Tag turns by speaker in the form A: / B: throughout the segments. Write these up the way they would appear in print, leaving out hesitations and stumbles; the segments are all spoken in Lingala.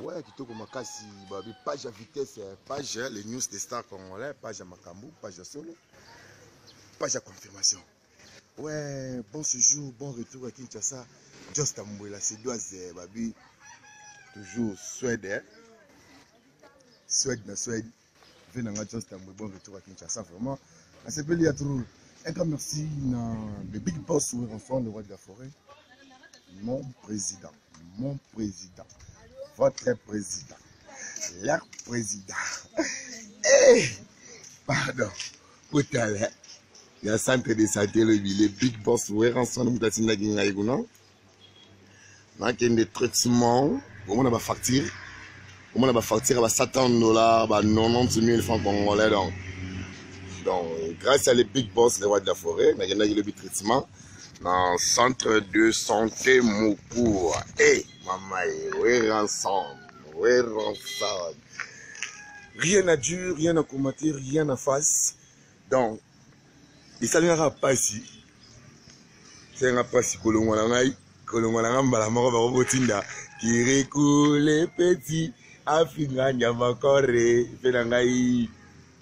A: Ouais, kitoko makasi babi page ya vitesse, page les news des stars congolais, page ya makambo, page ya solo, page ya confirmation. Ouais, bon séjour, bon retour à Kinshasa. Just Tambwela, Suédoise, babi toujours Suède, hein? Suède na Suède. Ve na nga Just Tambwe, bon retour à Kinshasa vraiment. Nasepeli ya trop. Un grand merci na le big boss Werrason, le roi de la forêt. Mon président, mon président, votre président, leur président. Hey, eh, pardon, kotala ya centre de santé lobi le big boss Werrason moto atindaki ngai kuna nakende traitement omona bafacture omona bafacture ya ba 70 dollars ba 90 000 francs congolais. Donc grâce à le big boss, le roi de la forêt, nakendaki lobi traitement na centre de santé Mokua. E mama ye Werrason, Werrason, rien à dire, rien à commenter, rien à face. Donc esalingaka mpasi, esalinga mpasi kolongwa na ngai, kolongwa na ngai mbala moko bako botinda Kirikou le petit afinga nyama kore mpe na ngai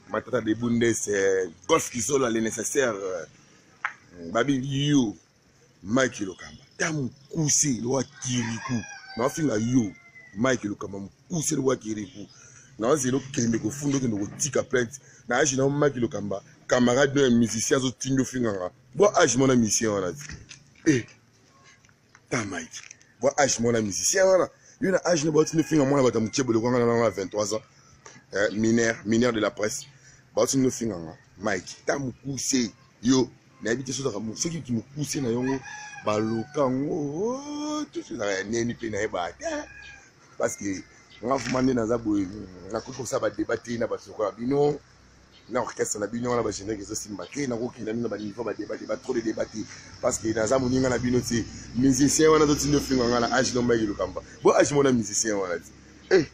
A: Matata de Bundes, Golf Kizola, le nécessaire. Babi yo Mike Lokamba ta mokuse lowa Kirikou, naofinga yo Mike Lokamba mokuse lowa Kirikou, naozela okende kofunda, okende kotika plainte na age na Mike Lokamba, camarade no ya musicien azotinda ofinganga bo age mona musicien wana ti e ta Mike bo age mona musicien wana yo na age no baotinda ofinga mwana bato ya mokie boleko nga na 23 ans, mineur, mineur de la presse, baotinda ofinganga Mike ta mokuse. Yo nayebi te sozaka soki mokuse na yongo baloka yango tozalaka ya neni mpe nayebaka te, parce que nga vraiment nde naza boye, nakoki kosala badébat te na bato lokola bino na orchestre na bino wana. Bagénérique ezosimba te, nakokenda bino na baniveau badébat, débat, trop de débat te, parce que naza moninga na bino te. Musicien wana azotinda ofinga nga na age no Mike Lokamba bo age mona musicien wana te. Eh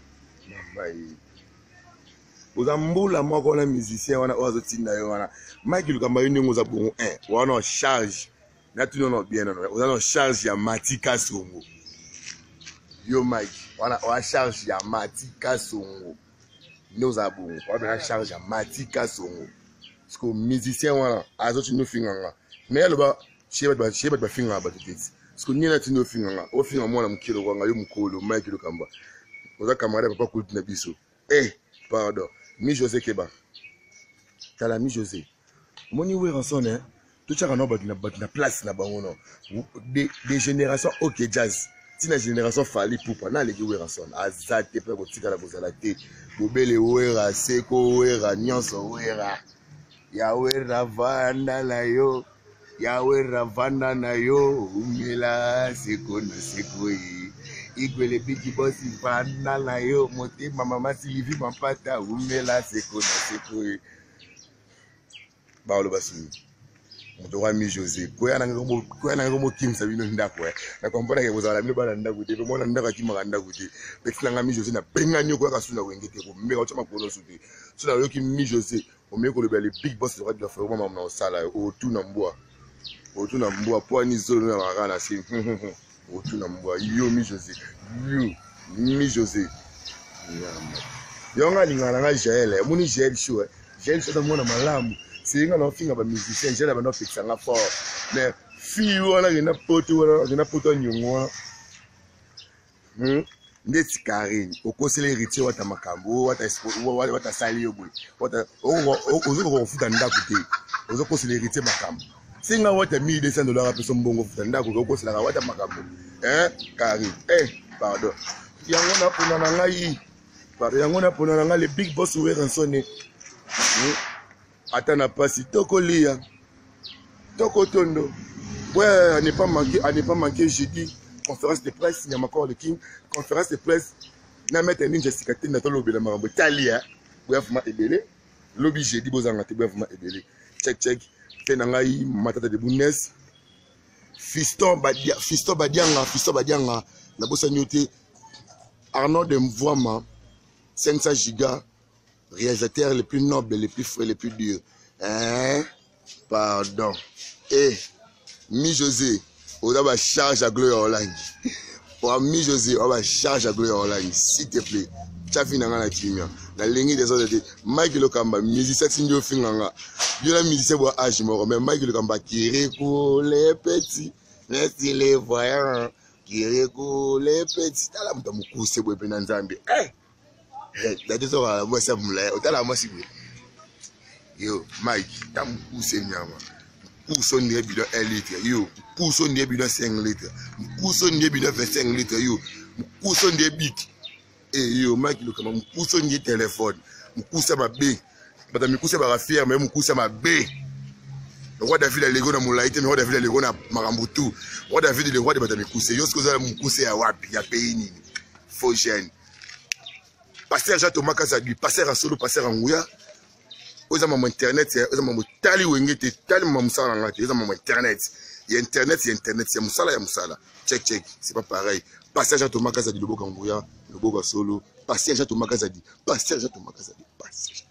A: mama, oza mbula moko na musicien wana oyo azotinda yo wana. Mike Lokamba, yo ndenge oza bongo 1 wana charge natuni wana bien nano, oza na charge ya Matika Songo. Yo Mike wana oa charge ya Matika Songo, nde ozala bongo wana charge ya Matika Songo. Parce que musicien wana azotinda ofinga nga, mais aloba chez bato bafingaka bato te. Parce que nini atindi ofinga nga, ofinga mwana moke lokwanga yo mokolo? Mike Lokamba, oza camarade ya papa kulutu na biso. Eh, pardon, Mi José keba, tala Mi José, omoni Werrason, eh? Totyaka no bato na place na bango no de génération OK Jazz ntina génération Fally Ipupa na aleki Werrason aza te mpe kotikala kozala te. Bobele Wera seko, Wera nyonso, Wera ya Wera, vanda na yo ya Wera, vanda na yo, umela seko na seko ye. Igwele bigi bosi, vanda na yo, motema mama Sylvie Mampata, umela seko na seko ye. Baoloba sini moto wa Mi José koya nanga komokimisa bino ndako. Na comprendre ke kozala na bino bana ndako te, mpe mwana ndako akimaka ndako te. Peti nanga Mi José, nabengani yo, koyaka su na Wenge te, komeka otya makolo su te. So nayoki Mi José omeki kolobela le big boss le roi de la forêt, mama na osala yo otuna mbwa, otuna mbwa po ani zolo na kaka na se otuna mbwa. Yo Mi José, yo Mi José yo, nga alingaka na nga Jael. Omoni Jael show, Jael show aza mwana malamu. Seyenga na ofinga bamusicien, Jael abanda opekisa nga fort, mais fille wana akenda poto, wana akenda poto anyongo wana, Ndeti Karine okosela héritier Wata makambo, Wata asali yo boye, ozokoka kofuta ndako te, ozokosela héritier makambo. Senga Wata 1200 $ apesa mbongo ofuta ndako, okoselaka Wata makambo. Karine, pardon, yango napona na ngai, pardon, yango napona na ngai le big boss Werrason. Ata na pasi tokolia tokotondo. Ouais, à ne pas manquer, à ne pas manquer jeudi, conférence de presse, Nyamakor le King, conférence de presse, na maître Ninja sika te na tolobela makambo etali ya boya vraiment ebele. Lobi jeudi bozanga te, boya vraiment ebele. Check check, mpe na ngai Matata de Bundes, Fiston Badia, Fiston Badianga, Fiston Badianga, nabosani yo te, Arnaud de Mvwama, 500 giga, réalisateur le plus noble, le plus frais, le plus dur. Hein? Pardon. Eh, Mi José, oza ba charge ya Gloria Olangi. Ami José, oyo bacharge ya Gloria Olangi, s'il te plaît, tya fi na ngai na kimia. Nalingi desordre te. Mike Lokamba, musicien atindi ofinga nga. Yo na musicien bwa age moko, mais Mike Lokamba kirikou les petits, merci les voyants. Kirikou les petits. Tala moto ya mokuse boye mpe na Nzambe. Eh! Eh, dadi soka mwasi ya molai, otala mwasi boye. Yo, Mike, ta mokuse nyama. Mkuso ndie bidon 1 litre yo. Mkuso ndie bidon 5 litre. Mkuso ndie bidon 25 litre yo. Mkuso ndie bic. Eh yo Mike Lokamba mkuso ndie téléphone. Mkusa mabe. Bata mikusa baka fier mais mkusa mabe. Le roi David aleko na molai te, mais roi David aleko na makambo tout. Roi David le roi de bata mikuse. Yo soki oza mokuse ya wapi? Ya pays nini? Faux jeune. Pasteur Jean Thomas Kazadi, pasteur ya solo, pasteur ya nguya. Oyo eza mambo internet, oyo eza mambo tali wenge te, tali mambo mosala na ngai te, eza mambo internet. Ya internet, ya internet, ya mosala, ya mosala. Check, check, c'est pas pareil. Pasteur Jean Thomas Kazadi, loboko ya nguya, loboko ya solo. Pasteur Jean Thomas Kazadi, Pasteur Jean Thomas Kazadi, Pasteur Jean.